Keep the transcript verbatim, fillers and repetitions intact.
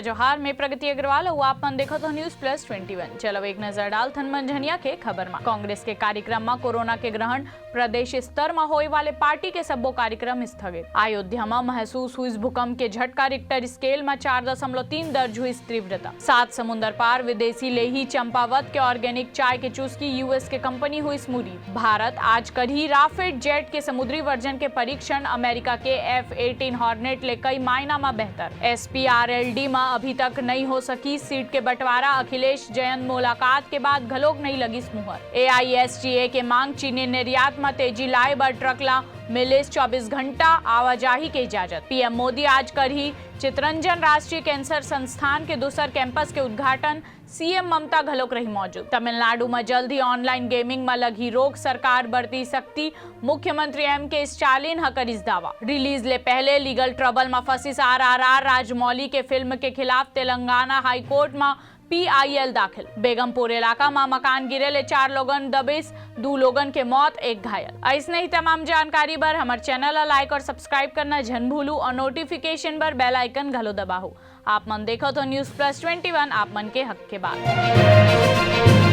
जोहार, मैं प्रगति अग्रवाल अउ आप मन देखत हो News Plus Twenty One। चलो एक नजर डालथन मंझनिया के खबर मा। कांग्रेस के कार्यक्रम मा कोरोना के ग्रहण, प्रदेश स्तर मा होए वाले पार्टी के सब्बो कार्यक्रम स्थगित। अयोध्या मा महसूस हुई भूकंप के झटका, Richter scale मा चार दशमलव तीन दर्ज हुई तीव्रता। सात समुंदर पार विदेशी ले ही चंपावत के organic चाय के चुस्की, U S के कंपनी हुई मुरी। भारत आज करही Rafale jet के समुद्री version के परीक्षण, अमेरिका के F eighteen Hornet ले कई मायना मा बेहतर। S P R L D मा अभी तक नई हो सकी सीट के बंटवारा, अखिलेश जयंत मुलाकात के बाद घलोक नई लगिस मुहर। A I S T A के मांग, चीनी निर्यात मा तेजी लाए बर ट्रक ला मिलिस चौबीस घंटा आवाजाही के इजाजत। P M मोदी आज करही चितरंजन राष्ट्रीय कैंसर संस्थान के दूसर कैंपस के उद्घाटन, C M ममता घलोक रही मौजूद। तमिलनाडु म जल्द ही online gaming म लगही रोक, सरकार बरती सख्ती, मुख्यमंत्री M K स्टालिन ह करिस दावा। Release ले पहले legal trouble म फंसिस R R R राजमौली के फिल्म के खिलाफ तेलंगाना हाई कोर्ट म P I L दाखिल। बेगमपुर इलाका म मकान गिरे ले चार लोगन दबिस, दू लोगन के मौत, एक घायल। अइसने ही तमाम जानकारी बर हमर channel ला like और subscribe करना झन भूलू और notification बर bell icon घलो दबाहू। आप मन देखत हो News Plus Twenty One, आप मन के हक के बात।